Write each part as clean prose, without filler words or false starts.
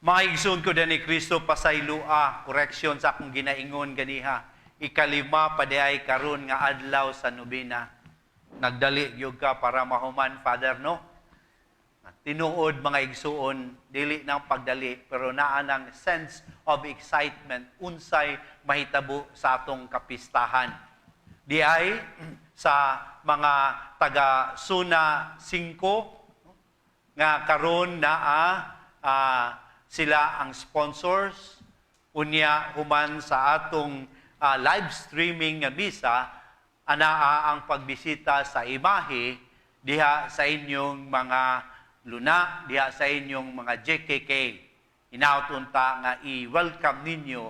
Mga igsoon ko ni Kristo, pasaylua, correction sa akong ginaingon ganiha. Ikalima pa diay karon nga adlaw sa nobena. Nagdali gyud ka para mahuman, Father, no? Tinuod, mga igsuon, dili nang pagdali, pero naa nang sense of excitement unsay mahitabo sa atong kapistahan. Di ay sa mga taga Zona 5 nga karon naa sila ang sponsors, unya human sa atong live streaming nga misa, anaa ang pagbisita sa imahe diha sa inyong mga luna, diha sa inyong mga JKK. Hinaut unta nga i-welcome ninyo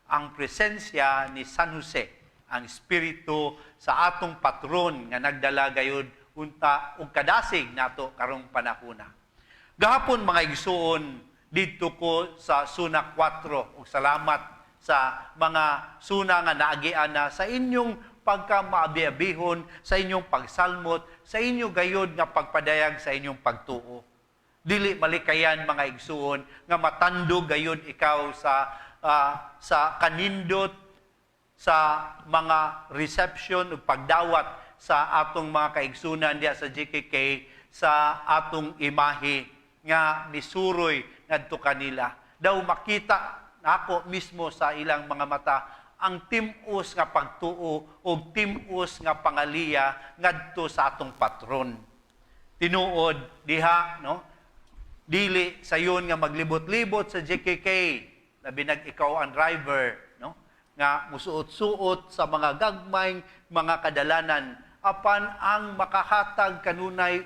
ang presensya ni San Jose, ang espiritu sa atong patron nga nagdala gayud unta og kadasig nato karong panahona. Gahapon, mga igsuon, didto ko sa Zona 4 ug salamat sa mga zona nga naagian na sa inyong pagkamaabiabihon, sa inyong pagsalmot, sa inyo gayod nga pagpadayag sa inyong pagtuo. Dili malikayan, mga igsuon, nga matandog gayod ikaw sa kanindot sa mga reception ug pagdawat sa atong mga kaigsunan diha sa JKK sa atong imahe nga misuroy ngadto kanila. Daw makita nako mismo sa ilang mga mata ang tim-os nga pagtuo o tim-os nga pangaliya ngadto sa atong patron. Tinuod diha, no? Dili sayon nga maglibot-libot sa JKK, labi nag ikaw ang driver, no? Nga musuot-suot sa mga gagmayng mga kadalanan, apan ang makahatag kanunay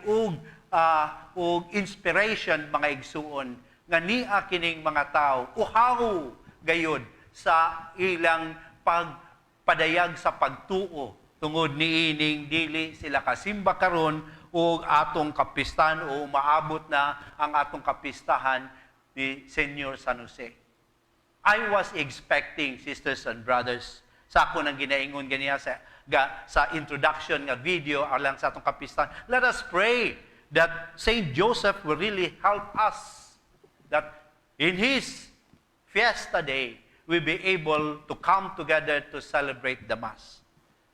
og inspiration, mga igsuon, nga nia kining mga tao uhaw gayod sa ilang pagpadayag sa pagtuo tungod niining dili sila kasimba karon o atong kapistahan o maabot na ang atong kapistahan ni Senyor San Jose. I was expecting, sisters and brothers, sa ako nang ginaingon ganiya sa introduction nga video alang sa atong kapistahan. Let us pray that Saint Joseph will really help us, that in his fiesta day, we be able to come together to celebrate the Mass.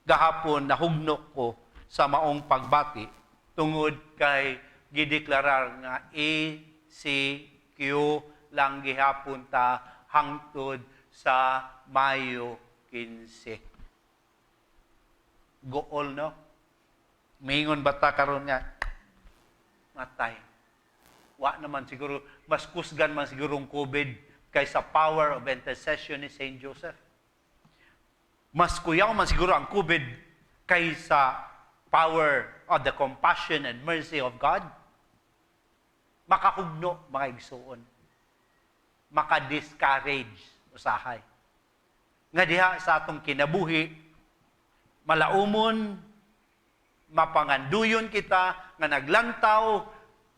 Gahapon, nahugno ko sa maong pagbati tungod kay gideklarar nga ECQ lang gihapon ta hangtod sa Mayo 15. Gool, no? Mingon ba ta karon nga matay? Wa naman siguro, mas kusgan man siguro ang COVID kaysa power of intercession ni Saint Joseph. Mas kuyaw man siguro ang COVID kaysa power of the compassion and mercy of God. Makahugno, mga igsuon. Maka-discourage usahay. Nga diha sa atong kinabuhi, malaumon, mapanganduyon kita nga naglantaw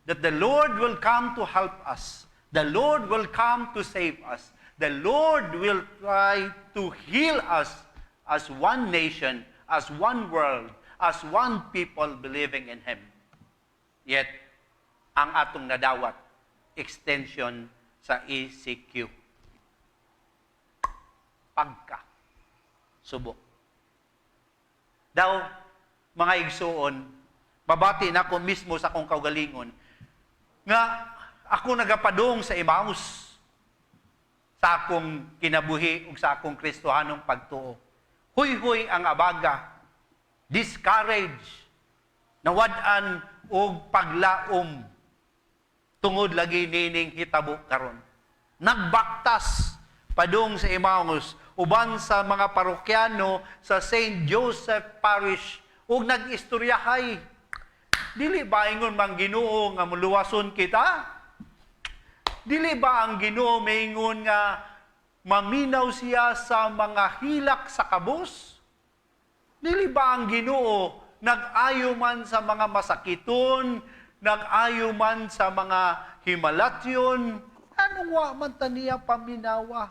that the Lord will come to help us. The Lord will come to save us. The Lord will try to heal us as one nation, as one world, as one people believing in Him. Yet, ang atong nadawat, extension sa ECQ. Pagka subo. Daw, mga igsuon, mabati na ako mismo sa akong kaugalingon, nga ako nagapadong sa Emmaus sa akong kinabuhi ug sa akong Kristohanong pagtuo. Huy-huy ang abaga, discourage, nawad-an og paglaom tungod lagi nining hitabo karon. Nagbaktas padung sa Emmaus uban sa mga parokyano sa St. Joseph Parish ug nag-istoryahay. Dili ba ingon mang Ginoo nga muluwason kita? Dili ba ang Ginoo maingon nga maminaw siya sa mga hilak sa kabus? Dili ba ang Ginoo nag-ayo man sa mga masakiton, nag-ayo man sa mga himalatyon? Anong wa man ta niya paminawa?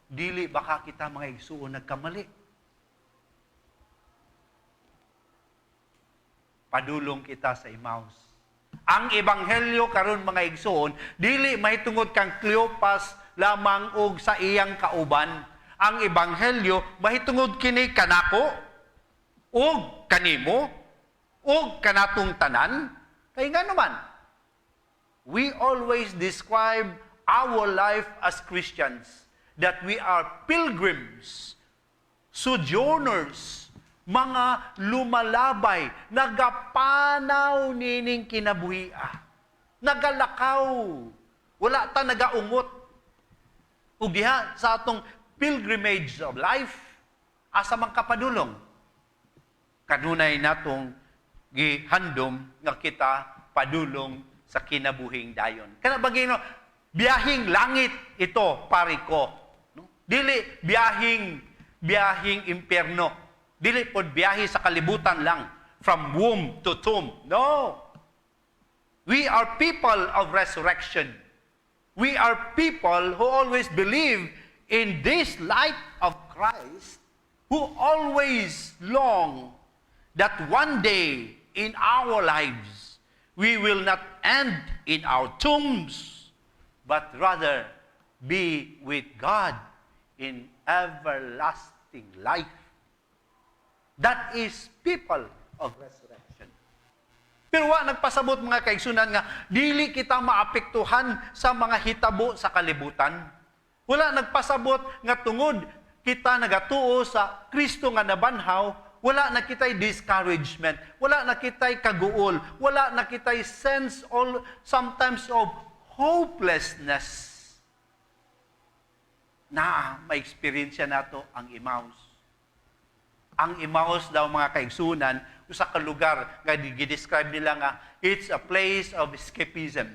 Dili baka kita, mga igsuon, nagkamali? Padulong kita sa Emmaus. Ang ebanghelyo karon, mga igsoon, dili mahitungod kang Cleopas lamang og sa iyang kauban. Ang ebanghelyo mahitungod kini kanako ug kanimo ug kanatong tanan. Kay nga naman, we always describe our life as Christians that we are pilgrims, sojourners, mga lumalabay, nagapanaw nining kinabuhia. Nagalakaw. Wala ta nagaungot. Ug diha sa atong pilgrimage of life, asa man kapadulong? Kanunay natong gihandom nga kita padulong sa kinabuhing dayon. Kana ba gino, biyahing langit ito, pare ko. No? Dili biyahing impyerno. Dili pod biyahe sa kalibutan lang from womb to tomb. No. We are people of resurrection. We are people who always believe in this light of Christ, who always long that one day in our lives we will not end in our tombs, but rather be with God in everlasting life. That is people of resurrection. Pero wa nagpasabot, mga kaigsunan, nga dili kita maapektuhan sa mga hitabo sa kalibutan. Wala nagpasabot nga tungod kita nagatuo sa Kristo nga nabanhaw, wala na kita'y discouragement, wala na kita'y kaguol, wala na kita'y sense all sometimes of hopelessness. Na ma-experience nato ang Emmaus. Ang Emmaus daw, mga kaigsunan, usa ka lugar nga gi-describe nila nga it's a place of escapism.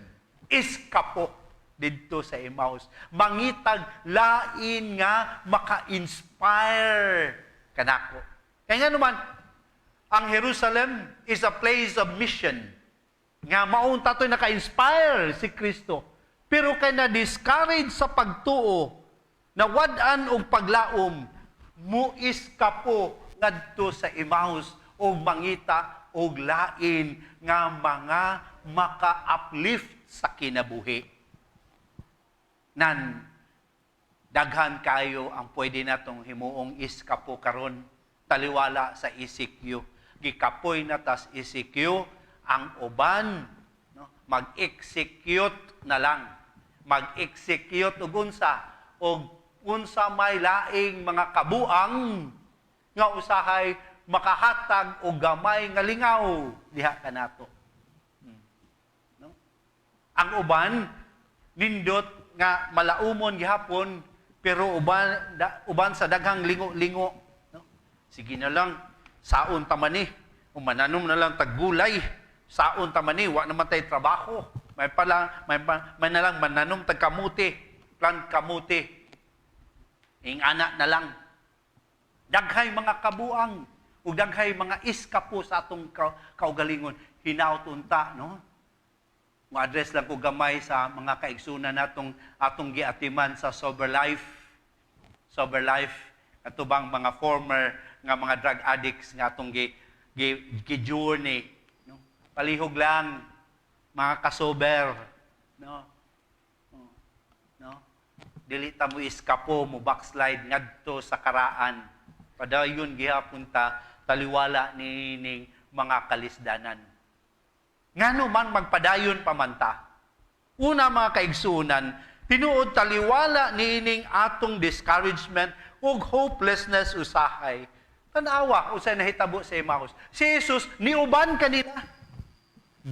Iskapo didto sa Emmaus. Mangitag lain nga maka-inspire kanako. Kaya nga naman, ang Jerusalem is a place of mission. Nga maunta to'y naka-inspire si Kristo. Pero kay na-discourage sa pagtuo, nawad-an og paglaom, muiskapo ngadto sa Emmaus o mangita og lain nga mga maka-uplift sa kinabuhi. Nan daghan kayo ang pwede natong himuong iskapo karon taliwala sa ECQ. Gikapoy na tas ECQ, ang uban, no, mag-execute na lang. Mag-execute og unsa may laing mga kabuang nga usahay makahatag og gamay nga lingaw diha kanato. No? Ang uban nindot nga malaumon gihapon, pero uban sa daghang lingo-lingo, no? Sige na lang, saon ta man ni, mananom na lang tag gulay, saon ta man ni, wa naman tay trabaho. May pala may, may na lang mananom tag kamuti, plant kamuti. Ing ana na lang. Daghay mga kabuang ug daghay mga iskapo sa atong kaugalingon. Hinaut unta, no? Mo-address lang ko gamay sa mga kaigsunan natong atong giatiman sa Sober Life. Sober Life ato bang mga former nga mga drug addicts nga atong gi journey, no? Palihog lang, mga kasober, no? No? Dili ta mo iskapo, mo backslide ngadto sa karaan. Padayon gihapon ta taliwala ni ning mga kalisdanan. Ngano man magpadayon pa man ta? Una, mga kaigsunan, tinuod taliwala niining atong discouragement ug hopelessness usahay. Tanawa unsay nahitabo sa Emmaus. Si Jesus niuban kanila.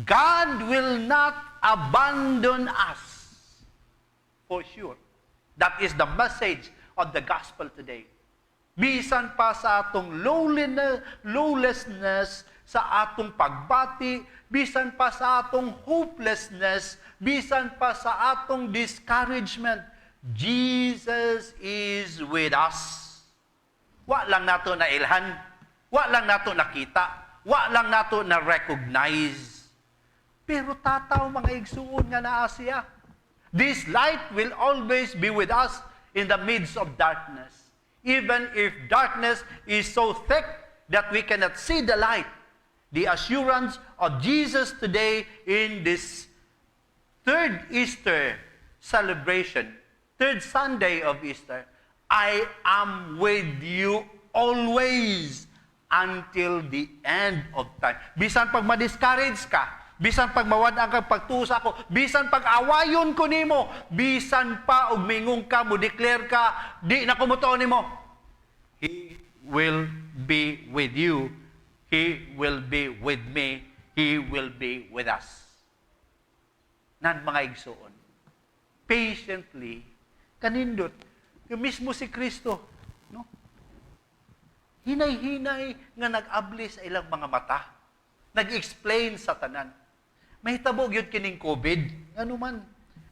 God will not abandon us. For sure. That is the message of the gospel today. Bisan pa sa atong lowliness, lowlessness, sa atong pagbati, bisan pa sa atong hopelessness, bisan pa sa atong discouragement, Jesus is with us. Wa lang nato na ilhan, wa lang nato nakita, wa lang nato na recognize. Pero tataw, mga igsuon, nga naa siya. This light will always be with us in the midst of darkness. Even if darkness is so thick that we cannot see the light, The assurance of Jesus today in this third Easter celebration, third Sunday of Easter, "I am with you always until the end of time." Bisan pag ma-discourage ka, bisan pag mawad-an kag pagtuo sa ako, bisan pag awayon ko nimo, bisan pa og mingon ka, mo declare ka, "Di na ko motuo nimo." He will be with you. He will be with me. He will be with us. Nan mga igsuon, patiently, kanindot, yung mismo si Kristo, no? Hinay-hinay nga nag-abli sa ilang mga mata. Nag-explain sa tanan. Mahitabo gyud kining COVID. Ano man,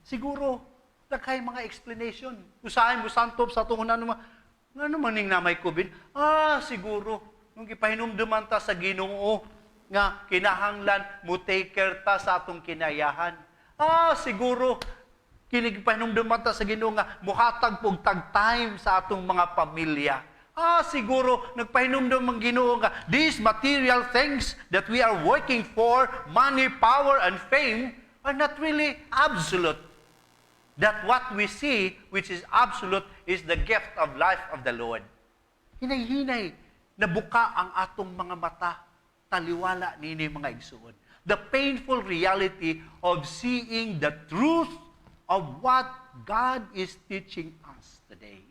siguro, daghay mga explanation. Usahay mo santop sa atong ano man, ngano man ning na may COVID? Ah, siguro, nung gipahinumduman ta sa Ginoo nga kinahanglan mo take care ta sa atong kinayahan. Ah, siguro, kini gipahinumduman ta sa Ginoo nga muhatag pug tag time sa atong mga pamilya. Ah, siguro nagpahinumdum ang Ginoo nga these material things that we are working for, money, power, and fame, are not really absolute. That what we see, which is absolute, is the gift of life of the Lord. Hinay-hinay, nabuka ang atong mga mata, taliwala nini, mga igsuon. The painful reality of seeing the truth of what God is teaching us today.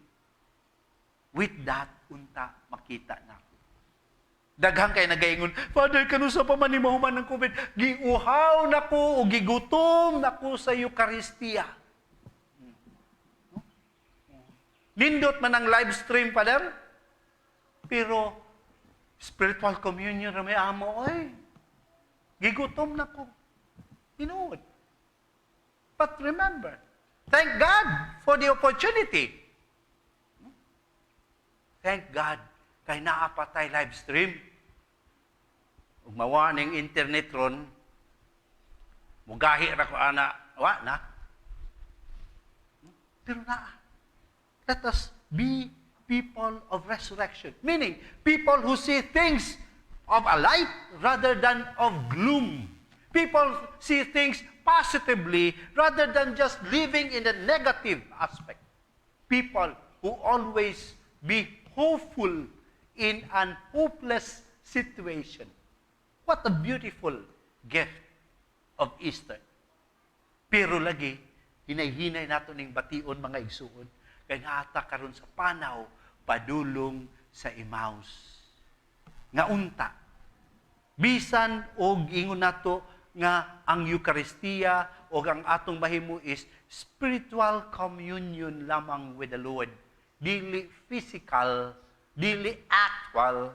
With that, unta, makita na. Daghan kay nagaingon, "Father, kanusa pa man ni mahuman ng COVID? Giuhaw na ko o gigutom na ko sa Eucharistia." No? Nindot man ang live stream, Father. Pero spiritual communion ra may amo oy. Gigutom na ko. Tinuod. But remember, thank God for the opportunity. Thank God kay naa pa tay live stream. Ug mawa ning internet ron, mugahi ra ko ana, wa na. Pero naa. Let us be people of resurrection. Meaning, people who see things of a light rather than of gloom. People see things positively rather than just living in the negative aspect. People who always be hopeful in an hopeless situation. What a beautiful gift of Easter. Pero lagi, hinay-hinay nato ning bation, mga igsuon, kay naa ta karon sa panaw padulong sa Emmaus. Nga unta, bisan og ingon nato nga ang Eucharistia o ang atong mahimo is spiritual communion lamang with the Lord. Dili physical, dili actual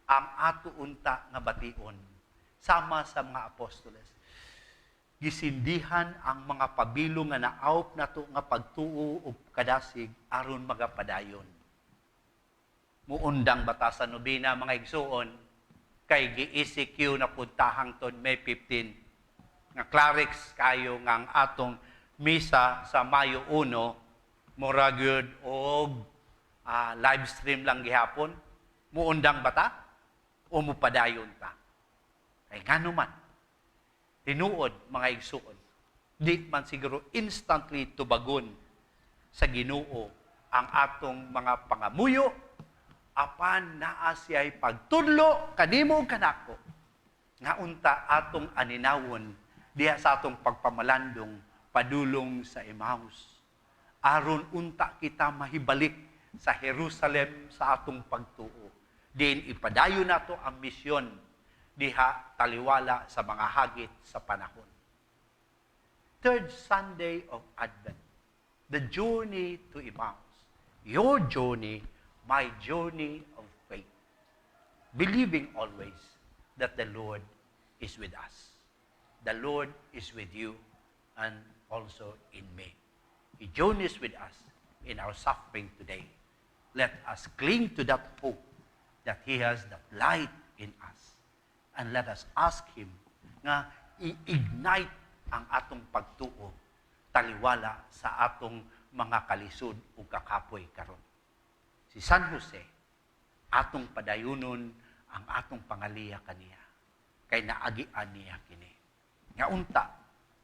ang ato unta nga bation. Sama sa mga apostoles. Gisindihan ang mga pabilo nga naawp nato nga pagtuo ug kadasig aron magapadayon. Muundang ba ta sa nobena, mga igsuon, kay gi-ECQ na pud ta hangtod May 15, nga klariks kayo nga ang atong misa sa Mayo 1 mura gyud og live stream lang gihapon? Muundang ba ta o mupadayon ta? Kay ngano man, tinuod, mga igsuon, di man siguro instantly tubagon sa Ginoo ang atong mga pangamuyo, apan naa siya'y pagtudlo kanimo ug kanako nga unta atong aninawon diha sa atong pagpamalandong padulong sa Emmaus aron unta kita mahibalik sa Jerusalem sa atong pagtuo, diin ipadayon nato ang misyon diha taliwala sa mga hagit sa panahon. Third Sunday of Advent, the journey to Emmaus. Your journey, my journey of faith. Believing always that the Lord is with us. The Lord is with you and also in me. He journeys with us in our suffering today. Let us cling to that hope that He has that light in us. And let us ask Him nga i-ignite ang atong pagtuo taliwala sa atong mga kalisod ug kakapoy karon. Si San Jose, atong padayunon ang atong pangaliya kaniya. Kay naagian niya kini. Nga unta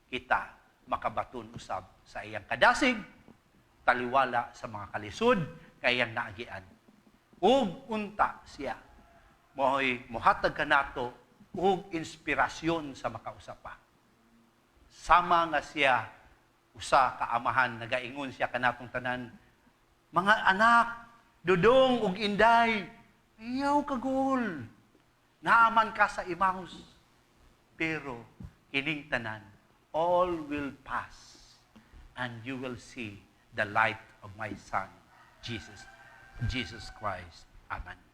kita makabaton usab sa iyang kadasig, taliwala sa mga kalisod nga iyang naagian. Ug unta siya mo'y mohatag kanato og inspirasyon sa makausa pa. Sama nga siya usa ka amahan, nagaingon siya kanatong tanan, "Mga anak, Dudong ug Inday, ayaw kaguol. Naa man ka sa Emmaus." Pero kining tanan, all will pass and you will see the light of my Son, Jesus, Jesus Christ. Amen.